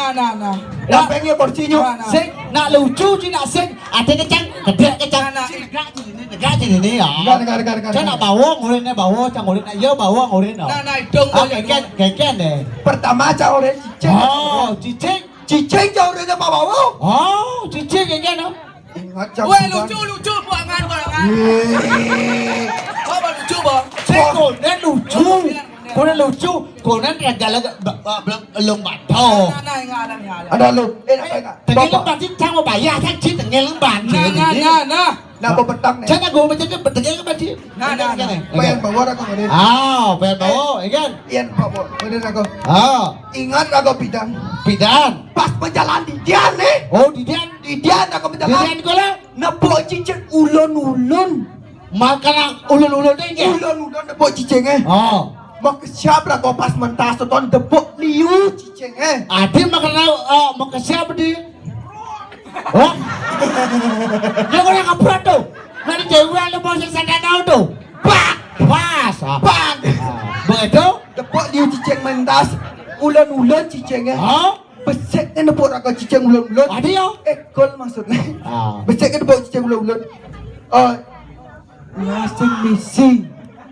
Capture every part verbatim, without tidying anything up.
Nah, nah, nah. Lah, pengin kursinya. Nah, nah. Sing nak lucu, ci nak sing. Ada kecang, gedek kecang. Nah, nah. Ci negak, ci ini, negak, ci ini, ya. Enggak, enggak, enggak, enggak, cang nak enggak. Bawa, ngurin bawa, cang ngurin, ya, bawa, ngurin, oh. Nah, nah, hidung, ah, boy, keken, hidung. Keken deh. Pertama, cang ngurin cicing. Oh, cicing. Cicing, cang ngurin sama bawa. Oh, cicing, keken, oh. Ingat, cang. Weh, lucu, lucu, buangan, buangan. Weh. Apa lucu, Bang? Saya konen lucu. Konen lucu. Konen raja laga, ba-, ba-, belum, belum batal. Nah, nah, ingat, ingat, ingat. Ada lu. Eh, nak, nak. Tengil batin, cang mau bayar, cang ci tengil batin. Nah, nah, nah, nah. Nak bawa petang nih. Cang nak gua macam ni, tengil batin. Nah, nah, nah. Pengen bawa aku ni. Ah, pengen bawa, ikan. Ian bawa, bener aku. Ah. Ingat aku bidan. Bidan. Pas berjalan di Dian nih. Oh, di Dian. Di Dian aku berjalan. Di Dian kau lah. Nepuk cicing ulun-ulun. Makanan ulun-ulun ni ke? Ulun-ulun nepuk cicing, eh. Oh. Mak siap lah kau pas mentas tu, ton, nepuk liu cicing, eh. Adi makanan, oh, mak siap di. Oh. Dia kena kaprot tu. Nanti cewek lu mau sesandana tu. Pak. Pas, ah. Pak. Ah. Begitu? Nepuk liu cicing mentas. Ulun-ulun cicing, eh. Oh. Besik ni nepuk raga cicing ulun-ulun. Ada ya? Eh, gol maksudnya. Ah. Besik ni nepuk cicing ulun-ulun. Eh, nas sing misi.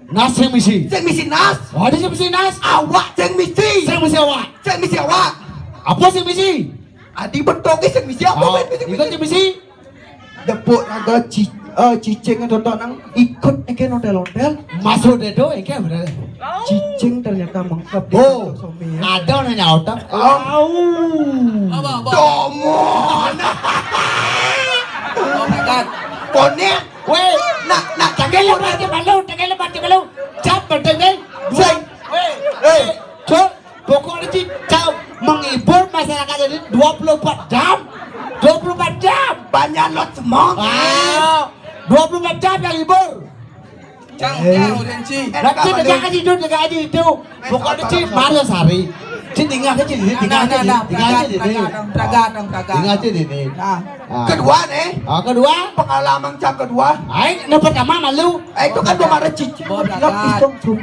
Nas sing misi. Sing misi nas. Ada sing misi nas. Awak sing misi. Sing misi awak. Sing misi awak. Apa sing misi? Adi betul ke sing misi apa? Oh, main misi, itu misi. Sing misi. Nepuk raga ci-, eh, cicing itu nang ikut eke ontel-ontel. Maksud itu eke bener. Cicing ternyata mengkep di, oh, kantong somian. Ada orang nyaut. Oh. Au. Apa, apa? Domon. Oh, pegat. Konek. Weh, nak, nak, tegel lebar di malu, tegel lebar di malu. Cap, betul, deh. Sing. Weh. Eh. Cok. Pokoknya, ci, cau, menghibur masyarakat ini dua puluh empat jam. Dua puluh empat jam. Banyak lot semua. Ah, dua puluh empat jam yang hibur. Cang, eh, cang, udah, ci. Nanti dengar aja itu, dengar aja itu. Pokoknya, ci, mari sehari. Ci, tinggal aja, ci, tinggal aja, nah, nah, nah, tinggal aja, pragat, pragat, pragat. Tinggal aja, ini. Nah. Ah. Kedua nih. Ah, kedua. Pengalaman cang kedua. Ai, yang pertama malu. Eh, itu kan belum ada cicing. Belum, belum.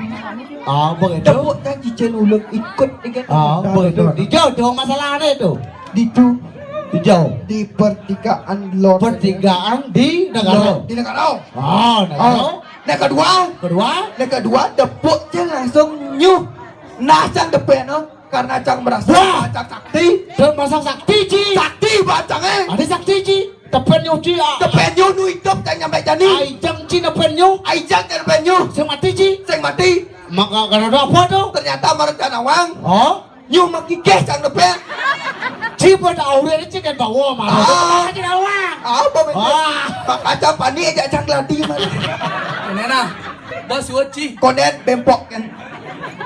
Oh, begitu. Tepuk kan cicing ulun ikut dengan. Oh, begitu. Dijauh, jauh masalahnya itu. Di tu. Dijauh. Di pertigaan lor. Pertigaan di negara. Di negara. Oh, negara. Oh. Yang kedua. Kedua. Yang kedua, tepuk je langsung nyuh. Nah, cang depan, no. Karena cang merasa, wah, cang sakti. Dan merasa sakti, ci. Sakti, bah, cang, eh. Ada sakti, ci. Tepen nyuci, ah. Tepen nyu nu hidup cang nyampe jani. Ai jang, ci, tepen nyu. Ai jang cang tepen nyu. Sing mati, ci. Sing mati. Maka karena ada apa tu? Ternyata merencana wang. Oh? Nyu makikeh cang tepen. Ci, pada aure, ci, dan bawa mah. Ah. Ada wang. Apa betul? Wah. Maka cang panik aja cang geladi mah. Ini nah. Bos, suat, ci. Konen bempok kan.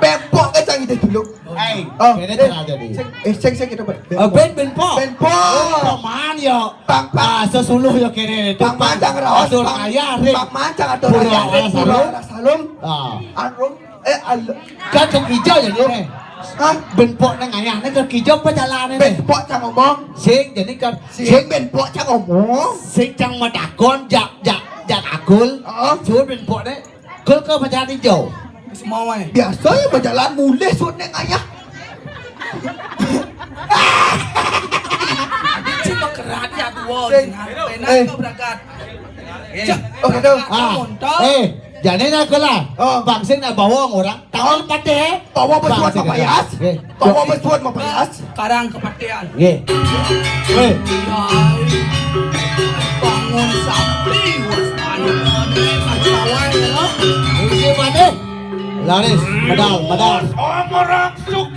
Bempok kan cang ide dulu. Ai, oh, kene eh, cara jadi. Sing, eh, sing, sing, kita ber-, eh, bempok. Ben, bempok. Bempok. Oh, paman ya. Pang, pang. Ah, sesuluh ya kene. Pang mancang raos, atur pang, kaya, ring. Pang mancang atur pura kaya, ring, pura salum. Pura salum. Ah. Arum, eh, al-, kan kok hijau ya, nih. Hah? Bempok nang ayah, nih kok hijau apa jalan nih? Bempok cang ngomong. Sing, jadi kan. Sing, sing bempok cang ngomong. Sing cang matakon, jak, jak, jak akul. Heeh. Suruh bempok nih. Kul ke pacaran hijau. Semua, eh. Biasa ya berjalan mulai suat neng ayah. Cuma kerat ya dua. Sing. Nah, eh, benar kau berangkat. Eh. Cak, oh, gitu. Ah. Montong. Eh, jadi nak kula. Oh. Bangsin nak bawang orang. Tangan patah, eh. Bawa besuat mapayas. Eh. Bawa besuat mapayas. Sekarang kepatihan. Nggih. Weh. Bangun sapi, wastani. Sawah, ya. Isi mati. Laris, medal, medal.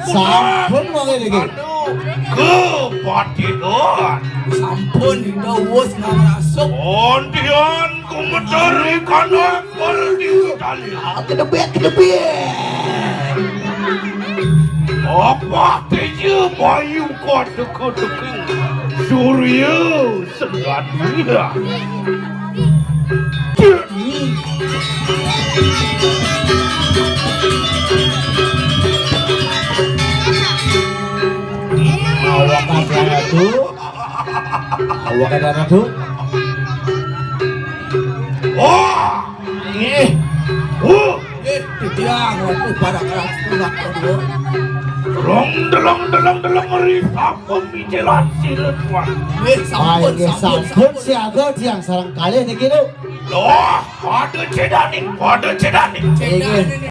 Sampun wong ini, nggih. Kepatihan. Sampun, Dinda, wus ngarasuk. Ondian kumeteri kana Kedebek, kedebek. Apa teja bayu kau teka-teka? Surya segadria. Awak kasar tu. Awak ada anak tu. Wah! Eh. Uh. Eh, dia waktu pada kelas pula kedua. Delong, delong, delong, delong, ri sampun mijilan silet, Wan. Wih, sampun, sampun, sampun. Siaga tiang sareng kalih niki, Lu. Loh, pada cedaning, pada cedaning. Inggih.